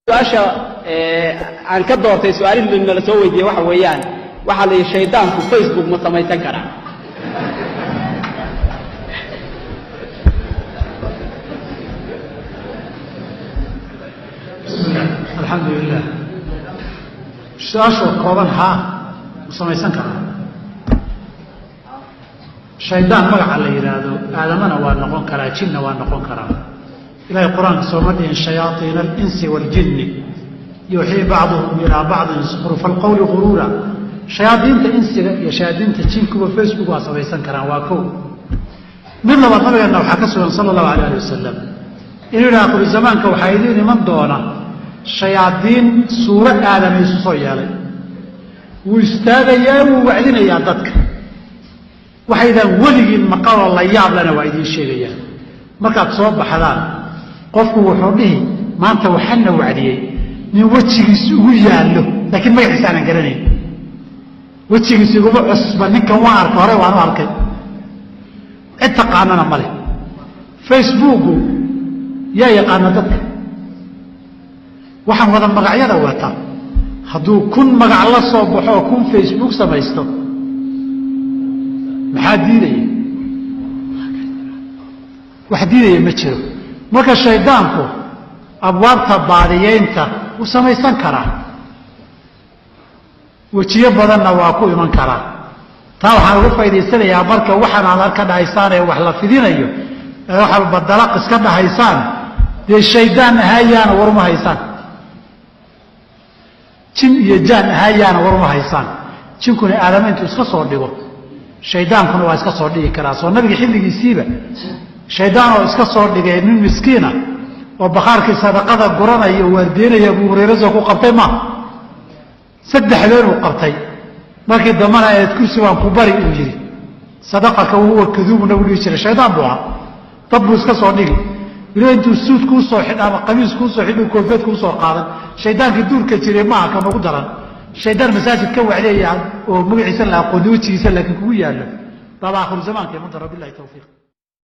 Su-aasha aan ka doortay su-aalihii nala soo weydiiyey waxa weeyaan, waxaa la yidhi shaydaanku Facebook ma samaysan karaa? Bismillah, alxamdu lilah. Su-aashoo kooban, haa, ma samaysan karaa shaydaan? Magaca la yidhaahdo aadamana waa noqon karaa, jinna waa noqon karaa. Ilahay qur-aanka sooma dhihin shayaaiina alinsi waaljinni yuuxii bacduhum ilaa bacdin zukhrufa alqowli guruura? Shayaadiinta insiga iyo shayaadiinta jinkuba Facebook waa samaysan karaan, waa kow. Mid labaad, nabigeenna waxaa ka sugan sala allahu alayh ali wasalam inuu yidhi akhiru zamaanka waxaa idiin iman doona shayaadiin suuro aadama isu soo yeelay. Wuu istaagayaa, wuu wacdinayaa dadka, waxaydaan weligiin maqaloo la yaab lena waa idiin sheegayaan. Markaad soo baxdaan, qofku wuxuu dhihi, maanta waxaana wacdiyey nin wejigiis ugu yaallo, laakiin magaciisa aanan garanayn, wejigiis iguma cusba, ninkan waan arkay, hore waan u arkay, cid taqaanana ma leh. Facebooku yaa yaqaana dadka waxaan wada magacyada wata? Hadduu 1000 magac la soo baxo oo 1000 Facebook samaysto, maxaa diidaya? Wax diidaya ma jiro. Marka shaydaanku abwaabta baadiyeynta wuu samaysan karaa, wejiyo badanna waa ku iman karaa. Taa waxaan uga faa'idaysanayaa, marka waxaan aad ka dhahaysaan ee wax la fidinayo ee waxalba dalaq iska dhahaysaan, dee shaydaan ahaayaana waruma haysaan, jin iyo jaan ahaayaana waruma haysaan. Jinkuna aadama intuu iska soo dhigo, shaydaankuna waa iska soo dhigi karaa. Soo nabiga xilligiisiiba shaydaan oo iska soo dhigay nin miskiina oo bakhaarkii sadaqada guranaya oo waardeynaya Abu Hurayra soo ku qabtay ma? 3 habeen uu qabtay, markii dambana eed kursi waan ku bari uu yidhi. Sadaqaka wahuwa kaduubu, nabigu dhihi jiray. Shaydaan buu ahaa, dad buu iska soo dhigi. Weliba intuu suud kuu soo xidho ama qamiis kuu soo xidho, koofeed kuu soo qaadan. Shaydaankii duurka jiray maaha kan ugu daran. Shaydaan masaajid ka wacdeeya oo magaciisa la aqooni, wejigiisa laakiin kugu yaallo, baaba akhiru zamaanka iman doona. Billahi tawfiiq.